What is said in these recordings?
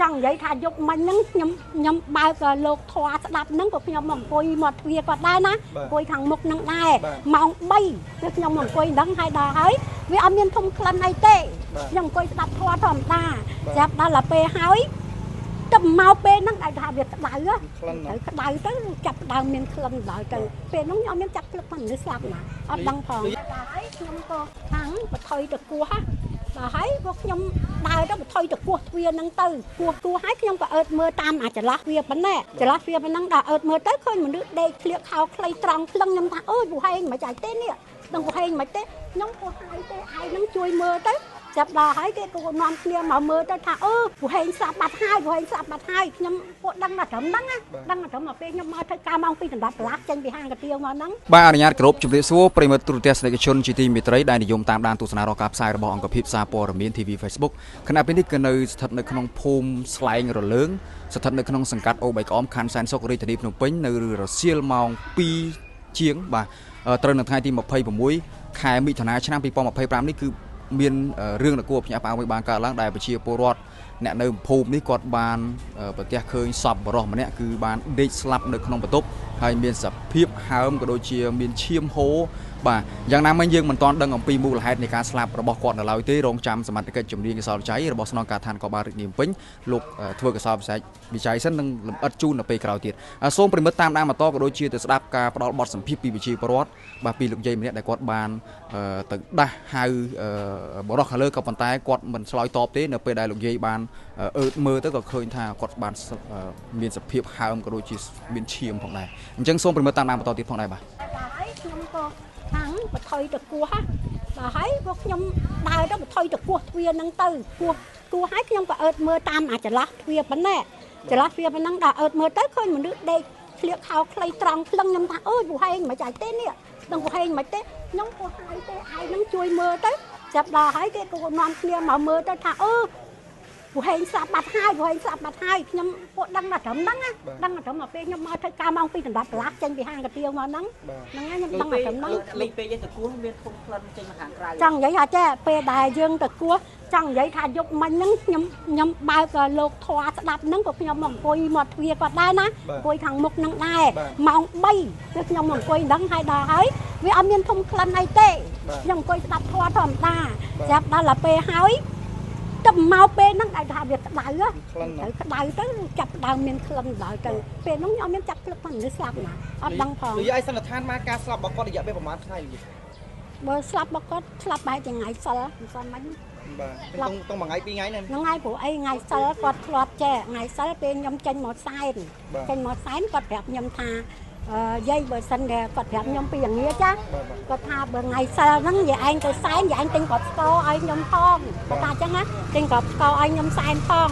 ចង់និយាយថាយប់មិញហ្នឹងខ្ញុំបើកលោកធွာស្ដាប់ហ្នឹងក៏ខ្ញុំមកអង្គុយមកទ្វារគាត់ដែរណាអង្គុយខាងមុខហ្នឹងដែរម៉ោង3គឺខ្ញុំមកអង្គុយហ្នឹងហើយដល់ហើយវាអត់មានធំក្លិនអីទេខ្ញុំអង្គុយស្ដាប់ធွာធម្មតាស្រាប់ដល់ពេលហើយទៅមកពេលហ្នឹងដែលថាវាក្តៅទៅក្តៅទៅចាប់ដើមមានក្លិនដល់ទៅពេលហ្នឹងខ្ញុំអត់មានចាប់ក្លឹកមនុស្សស្លាប់ណាអត់ដឹងផងដល់ហើយខ្ញុំក៏ខាងបថុយទៅគោះដល់ហើយពួកខ្ញុំដើរទៅបថុយទៅគោះទ្វារហ្នឹងទៅគោះគោះហើយខ្ញុំក៏អើតមើលតាមអាចន្លោះវាប៉ុណ្ណេះចន្លោះវាប៉ុណ្ណឹងដល់អើតមើលទៅឃើញមនុស្សដេកធ្លៀកខោខ្លីត្រង់ក្លឹងខ្ញុំថាអូយពូហែងមិនចាច់ទេនេះដឹងពូហែងមិនទេខ្ញុំពូហើយទេឯងហ្នឹងជួយមើលទៅចាប់ដល់ហើយគេក៏នាំគ្នាមកមើលទៅថាអឺពូហែងស្លាប់បាត់ហើយពូហែងស្លាប់បាត់ហើយខ្ញុំពួកដឹងតែត្រឹមហ្នឹងណាដឹងតែត្រឹមមកពេលខ្ញុំមកធ្វើការម៉ោង2:10កន្លះចេញពីហាងកាទៀវមកហ្នឹងបាទអនុញ្ញាតគោរពជម្រាបសួរប្រិយមិត្តទូរទស្សនិកជនជាទីមេត្រីដែលនិយមតាមដានទស្សនារកការផ្សាយរបស់អង្គភាពសារព័ត៌មាន TV Facebook ខណៈពេលនេះគឺនៅស្ថិតនៅក្នុងភូមិស្លែងរលើងស្ថិតនៅក្នុងសង្កាត់អូបីក្អមខណ្ឌសែនសុខរាជធានីភ្នំពេញនៅរសៀលម៉ោង2ជាងបាទត្រូវនៅថ្ងៃទី26ខែមិថុនាឆ្នាំ2025នេះគឺមានរឿងនគរភ្ញាក់ផ្អើលមួយបានកើតឡើងដែលប្រជាពលរដ្ឋអ្នកនៅភូមិនេះគាត់បានប្រទះឃើញសពបុរសម្នាក់គឺបានដេកស្លាប់នៅក្នុងបន្ទប់ហើយមានសភាពហើមក៏ដូចជាមានឈាមហូរបាទយ៉ាងណាមិញយើងមិនទាន់ដឹងអំពីមូលហេតុនៃការស្លាប់របស់គាត់នៅឡើយទេរងចាំសមត្ថកិច្ចជំនាញកសលវិច័យរបស់ស្នងការដ្ឋាននគរបាលរាជធានីភ្នំពេញលោកធ្វើកសលវិច័យសិននឹងលម្អិតជូននៅពេលក្រោយទៀតសូមប្រិមិត្តតាមដានបន្តក៏ដូចជាទៅស្ដាប់ការផ្ដល់បទសម្ភាសន៍ពីប្រជាពលរដ្ឋបាទពីលោកយាយម្នាក់ដែលគាត់បានទៅដាស់ហៅបុរសខាងលើក៏ប៉ុន្តែគាត់មិនឆ្លើយតបទេនៅពេលដែលលោកយាយបានអើតមើលទៅក៏ឃើញថាគាត់បានមានសភាពហើមក៏ដូចជាមានឈាមផងដែរអញ្ចឹងសូមប្រិមិត្តតាមដានបន្តទៀតផងដែរបាទហើយខ្ញុំក៏ខាងបថុយទៅគោះដល់ហើយពួកខ្ញុំដើរទៅបថុយទៅគោះទ្វារហ្នឹងទៅគោះគោះហើយខ្ញុំក៏អើតមើលតាមអាចន្លោះទ្វារប៉ុណ្ណេះចន្លោះទ្វារប៉ុណ្ណឹងដល់អើតមើលទៅឃើញមនុស្សដេកធ្លៀកខោខ្លីត្រង់ក្លឹងខ្ញុំថាអូយពូហែងមិនចាច់ទេនេះដឹងពូហែងមិនទេខ្ញុំពូហើយទេឯងហ្នឹងជួយមើលទៅចាប់ដល់ហើយគេក៏នាំគ្នាមកមើលទៅថាអឺពូហែងស្លាប់បាត់ហើយពូហែងស្លាប់បាត់ហើយខ្ញុំពួកដឹងតែត្រឹមហ្នឹងណាដឹងតែត្រឹមមកពេលខ្ញុំមកធ្វើការម៉ោង2:10កន្លះចេញពីហាងកាទៀវមកហ្នឹងហ្នឹងហើយខ្ញុំដឹងតែត្រឹមហ្នឹងលេខពេលយើងទៅគោះមានធំក្លិនចេញមកខាងក្រៅចង់និយាយថាចេះពេលដែលយើងទៅគោះចង់និយាយថាយប់មិញហ្នឹងខ្ញុំបើកលោកធွာស្ដាប់ហ្នឹងក៏ខ្ញុំមកអង្គុយមកទ្វារគាត់ដែរណាអង្គុយខាងមុខហ្នឹងដែរម៉ោង3គឺខ្ញុំមកអង្គុយហ្នឹងហើយដល់ហើយវាអត់មានធំក្លិនអីទេខ្ញុំអង្គុយស្ដាប់ធွာធម្មតាស្រាប់ដល់ពេលហើយទៅមកពេលហ្នឹងដែលថាវាក្តៅទៅក្តៅទៅចាប់ដើមមានក្លិនដល់ទៅពេលហ្នឹងខ្ញុំអត់មានចាប់ក្លឹកមនុស្សស្លាប់ណាអត់ដឹងផងនិយាយឲ្យសន្និដ្ឋានមកការស្លាប់របស់គាត់រយៈពេលប្រហែលថ្ងៃនិយាយបើស្លាប់របស់គាត់ស្លាប់បែរជាថ្ងៃសិលមិនសមមិញបាទតុងមួយថ្ងៃពីរថ្ងៃហ្នឹងថ្ងៃព្រោះអីថ្ងៃសិលគាត់ធ្លាប់ចេះថ្ងៃសិលពេលខ្ញុំចេញមកសែនចេញមកសែនគាត់ប្រាប់ខ្ញុំថាយាយបើសិនតែគាត់ប្រាប់ខ្ញុំពីយ៉ាងនេះចាគាត់ថាបើថ្ងៃសិលហ្នឹងយាយឯងទៅសែនយាយឯងទិញគ្រាប់ស្ករឲ្យខ្ញុំផងគាត់ថាអញ្ចឹងណាទិញគ្រាប់ស្ករឲ្យខ្ញុំសែនផង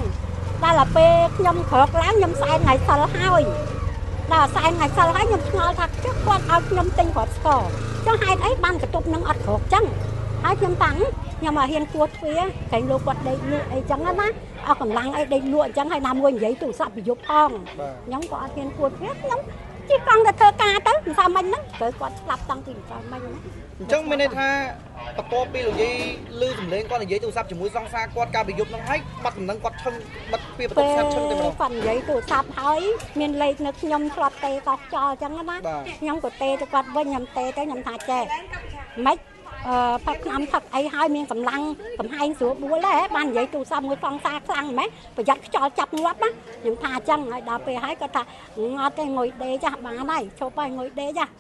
ដល់តែពេលខ្ញុំក្រោកឡើងខ្ញុំសែនថ្ងៃសិលហើយដល់សែនថ្ងៃសិលហើយខ្ញុំឆ្ងល់ថាគាត់ឲ្យខ្ញុំទិញគ្រាប់ស្ករចុះហេតុអីបានកន្ទប់នឹងអត់ក្រោកចឹងហើយខ្ញុំតាំងខ្ញុំមកហ៊ានគួរទ្វារក្រែងលោកគាត់ដេកលក់អីចឹងណាអស់កម្លាំងអីដេកលក់អញ្ចឹងហើយណាមួយនិយាយទូរស័ព្ទពីយប់ផងខ្ញុំក៏អត់ហ៊ានគួរទ្វារខ្ញុំជិះកង់ទៅធ្វើការទៅមិនសាមិញហ្នឹងត្រូវគាត់ស្លាប់តាំងពីម្សិលមិញណាអញ្ចឹងមានន័យថាបន្ទាប់ពីលោកយាយឮសំឡេងគាត់និយាយទូរស័ព្ទជាមួយសង្សារគាត់កាលពីយប់ហ្នឹងហើយបាត់ដំណឹងគាត់ឈឹងបាត់ពីបន្ទប់ស្ងាត់ឈឹងតែម្ដងគាត់និយាយទូរស័ព្ទហើយមានលេខនៅខ្ញុំធ្លាប់ទេកោះចោលអញ្ចឹងណាខ្ញុំក៏ទេទៅគាត់វិញខ្ញុំទេទៅខ្ញុំថាចេះម៉េចផឹកឆ្នាំផឹកអីហើយមានកម្លាំងកំហែងស្រួលបួលហ៎បាននិយាយទូរស័ព្ទមួយសង្សារខ្លាំងម៉េចប្រយ័ត្នខ្យល់ចាប់ងាប់ណាខ្ញុំថាអញ្ចឹងហើយដល់ពេលហើយគាត់ថាងត់ទេងុយដេកចាស់បានហើយឈប់ហើយងុយដេកចាស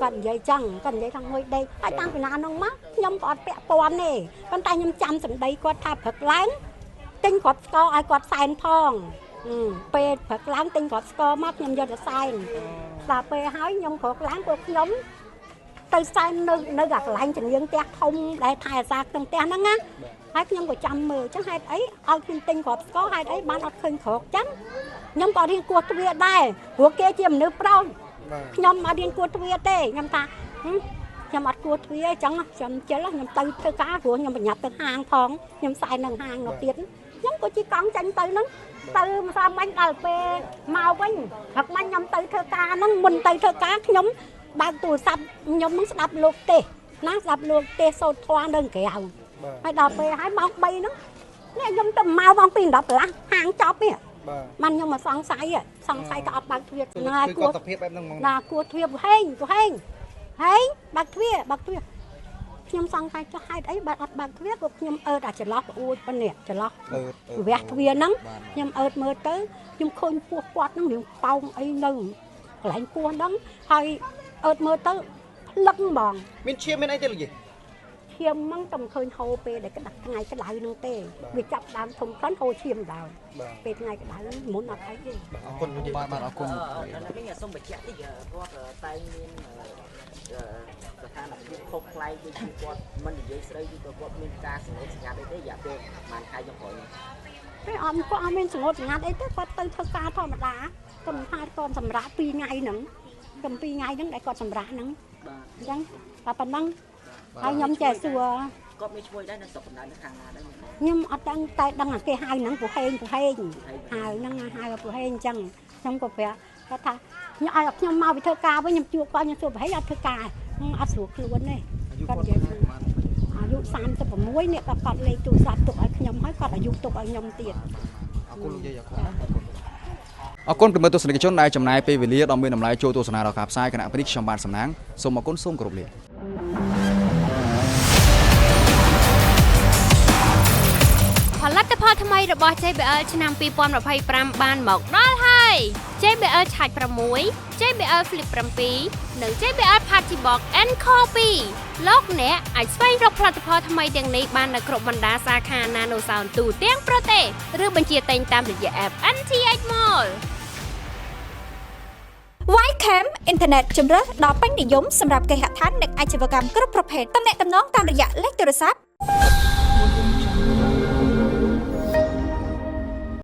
់គាត់និយាយចឹងគាត់និយាយថាងុយដេកហើយតាំងពីណានោះមកខ្ញុំក៏អត់ពាក់ព័ន្ធទេប៉ុន្តែខ្ញុំចាំសម្ដីគាត់ថាព្រឹកឡើងទិញគ្រាប់ស្ករឲ្យគាត់សែនផងពេលព្រឹកឡើងទិញគ្រាប់ស្ករមកខ្ញុំយកទៅសែនដល់ពេលហើយខ្ញុំក្រោកឡើងពួកខ្ញុំទៅសែននៅកន្លែងជំនាញផ្ទះធំដែលថែអាសាក្នុងផ្ទះហ្នឹងណាហើយខ្ញុំក៏ចាំមើលចឹងហេតុអីឲ្យខ្ញុំទិញគ្រាប់ស្ករហេតុអីបានអត់ឃើញគ្រាប់ចឹងខ្ញុំក៏រៀនគោះទ្វារដែរព្រោះគេជាមនុស្សប្រុសខ្ញុំអត់រៀនគោះទ្វារទេខ្ញុំថាខ្ញុំអត់គោះទ្វារអញ្ចឹងខ្ញុំជិលខ្ញុំទៅធ្វើការព្រោះខ្ញុំប្រញាប់ទៅហាងផងខ្ញុំសែននឹងហាងនោះទៀតខ្ញុំក៏ជិះកង់ចេញទៅហ្នឹងទៅម្សិលមិញដល់ពេលមកវិញព្រឹកមិញខ្ញុំទៅធ្វើការហ្នឹងមុនទៅធ្វើការខ្ញុំបើកទូរស័ព្ទខ្ញុំនឹងស្ដាប់លោកទេសណាស្ដាប់លោកទេសសូត្រធម៌នៅក្រៅហើយដល់ពេលហើយម៉ោង3ហ្នឹង នេះខ្ញុំទៅមកម៉ោង2:10កន្លះហាងចប់នេះ បាទ បានខ្ញុំមកសង្ស័យសង្ស័យក៏អត់បើកទ្វារណា គឺ គួរ គាត់សភាពបែបហ្នឹងហ្មង ណាគួរទ្វារហេងហេងហេងបើកទ្វារបើកទ្វារខ្ញុំសង្ស័យចុះហេតុអីបើអត់បើកទ្វារក៏ខ្ញុំអើតអាចន្លោះប្អួយប៉ុណ្នេះចន្លោះ អឺ វះទ្វារហ្នឹងខ្ញុំអើតមើលទៅខ្ញុំឃើញពោះគាត់ហ្នឹងរៀងប៉ោងអីនៅកន្លែងពោះហ្នឹងហើយអើតមើលទៅភ្លឹងហ្មង មានឈាមមានអីទេលោកយាយ ឈាមហ្នឹងតែមិនឃើញហូរពេលដែលក្តៅថ្ងៃក្តៅហ្នឹងទេវាចាប់ដើមធំក្លិនហូរឈាមដើមពេលថ្ងៃក្តៅហ្នឹងមុនអត់អីទេ អរគុណលោកយាយ បាទបាទអរគុណ ដល់នេះសូមបញ្ជាក់តិចគាត់តែងមានស្ថានភាពខុសប្លែកដូចជាគាត់មិននិយាយស្ដីឬក៏គាត់មានការសង្កត់សញ្ញាអីទេរយៈពេលប្រហែលខែចុងក្រោយនេះ ពេលអត់គាត់អត់មានសង្កត់សញ្ញាអីទេគាត់ទៅធ្វើការធម្មតាគាត់មិនថាគាត់សម្រាប់2ថ្ងៃហ្នឹងខ្ញុំ2ថ្ងៃហ្នឹងដែលគាត់សម្រាប់ហ្នឹង បាទ អញ្ចឹងតែប៉ុណ្ណឹងហើយខ្ញុំចេះសួរ គាត់មានឈ្មោះដែរនៅស្រុកកំណើតនៅខាងណាដែរ ខ្ញុំអត់ដឹងតែដឹងអាគេហៅហ្នឹងពូហេងពូហេងហៅហ្នឹងហៅពូហេងអញ្ចឹងខ្ញុំក៏ប្រាប់គាត់ថាខ្ញុំឲ្យខ្ញុំមកពីធ្វើការវិញខ្ញុំជួបគាត់ខ្ញុំសួរពូហេងអត់ធ្វើការអត់ស្រួលខ្លួនទេគាត់និយាយអាយុ36នេះគាត់លេខទូរស័ព្ទទុកឲ្យខ្ញុំហើយគាត់អាយុទុកឲ្យខ្ញុំទៀត អរគុណលោកយាយអរគុណណាអរគុណប្រិយមិត្តទស្សនិកជនដែលចំណាយពេលវេលាដ៏មានតម្លៃចូលទស្សនាដល់ការផ្សាយគណៈនេះខ្ញុំបាទសំណាងសូមអរគុណសូមគោរពលា ផលិតផលថ្មីរបស់ JBL ឆ្នាំ2025បានមកដល់ហើយ JBL Charge 6 JBL Flip 7និង JBL Party Box Encore 2លោកអ្នកអាចស្វែងរកផលិតផលថ្មីទាំងនេះបាននៅគ្រប់បណ្ដាសាខា Nano Sound ទូទាំងប្រទេសឬបញ្ជាទិញតាមរយៈ app NTH Mall Ycam អ៊ីនធឺណិតជម្រើសដ៏ពេញនិយមសម្រាប់គេហដ្ឋាននិងអាជីវកម្មគ្រប់ប្រភេទទំនាក់ទំនងតាមរយៈលេខទូរស័ព្ទ